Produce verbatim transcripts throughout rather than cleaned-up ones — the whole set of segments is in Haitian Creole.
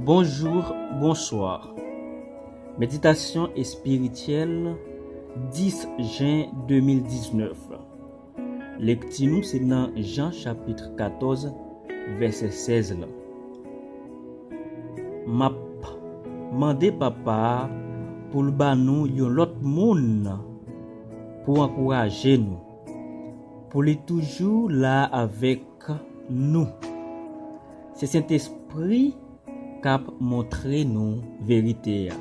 Bonjou, bonswa. Meditasyon espirityèl, dis jen de mil diznèf. Lekti nou se nan Jan chapit katòz, vèsè sèz la. M ap mande Papa a pou l ba nou yon lòt moun pou ankouraje nou, pou li toujou la avèk nou. Se Sentespri k ap montre nou verite a.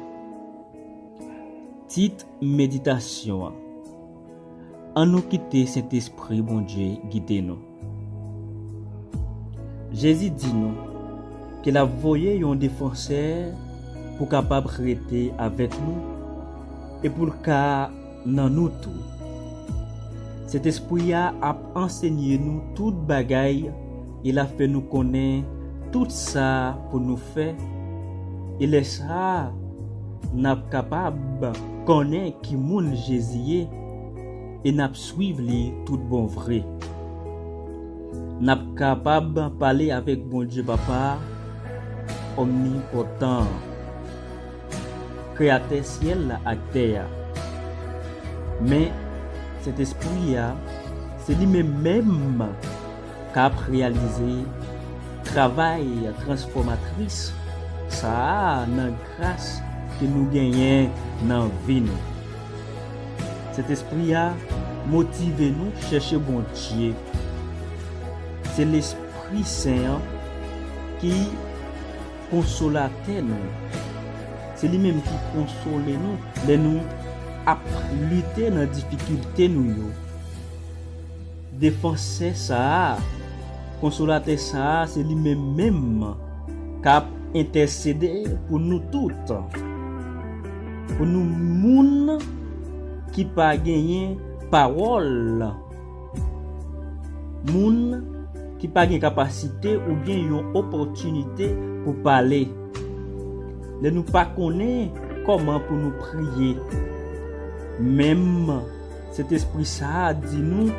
Tit meditasyon an: An nou kite Sentespri Bondye gide nou. Jezi di nou ke l ap voye yon defansè pou kapab rete avèk nou e pou l ka nan nou tou. Sentespri a ap ansenye nou tout bagay e l ap fè nou konnen tout sa pou nou fè. E lè sa a, n ap kapab konnen ki moun Jezi ye e n ap swiv li tout bon vre. N ap kapab pale avèk Bondye Papa a, Omnipòtan an, Kreyatè syèl la ak tè a. Men, Sentespri a, se li menm menm k ap reyalize travay transfòmatris sa a nan gras ke nou genyen nan vi nou. Sentespri a motive nou chèche Bondye. Se Lespri Sen an ki konsolatè nou. Se li menm ki konsole nou lè nou ap lite nan difikilte nou yo. Defansè sa a, konsolatè sa a, se li menm menm k ap entèsede pou nou tout. Pou nou moun ki pa genyen pawòl, moun ki pa gen kapasite oubyen yon opòtinite pou pale. Lè nou pa konnen kòman pou nou priye, menm Sentespri sa a di nou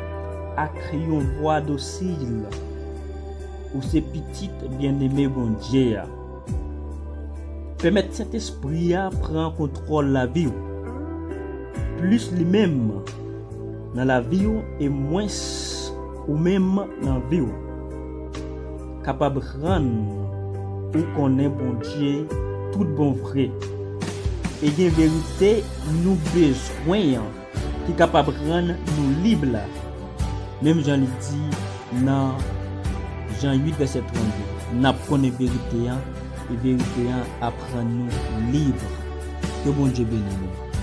ak yon vwa dosil, ou se pitit byenneme Bondye a. Pèmèt Sentespri a pran kontwòl lavi w. Plis li menm nan lavi w e mwens ou menm nan vi w, kapab rann ou konnen Bondye tout bon vre. E gen verite nou bezwen an ki kapab rann nou lib la. Menm jan li di nan Jan uit, vèsè trannde, n ap konnen verite an, e verite an ap rann nou lib. Ke Bondye beni nou.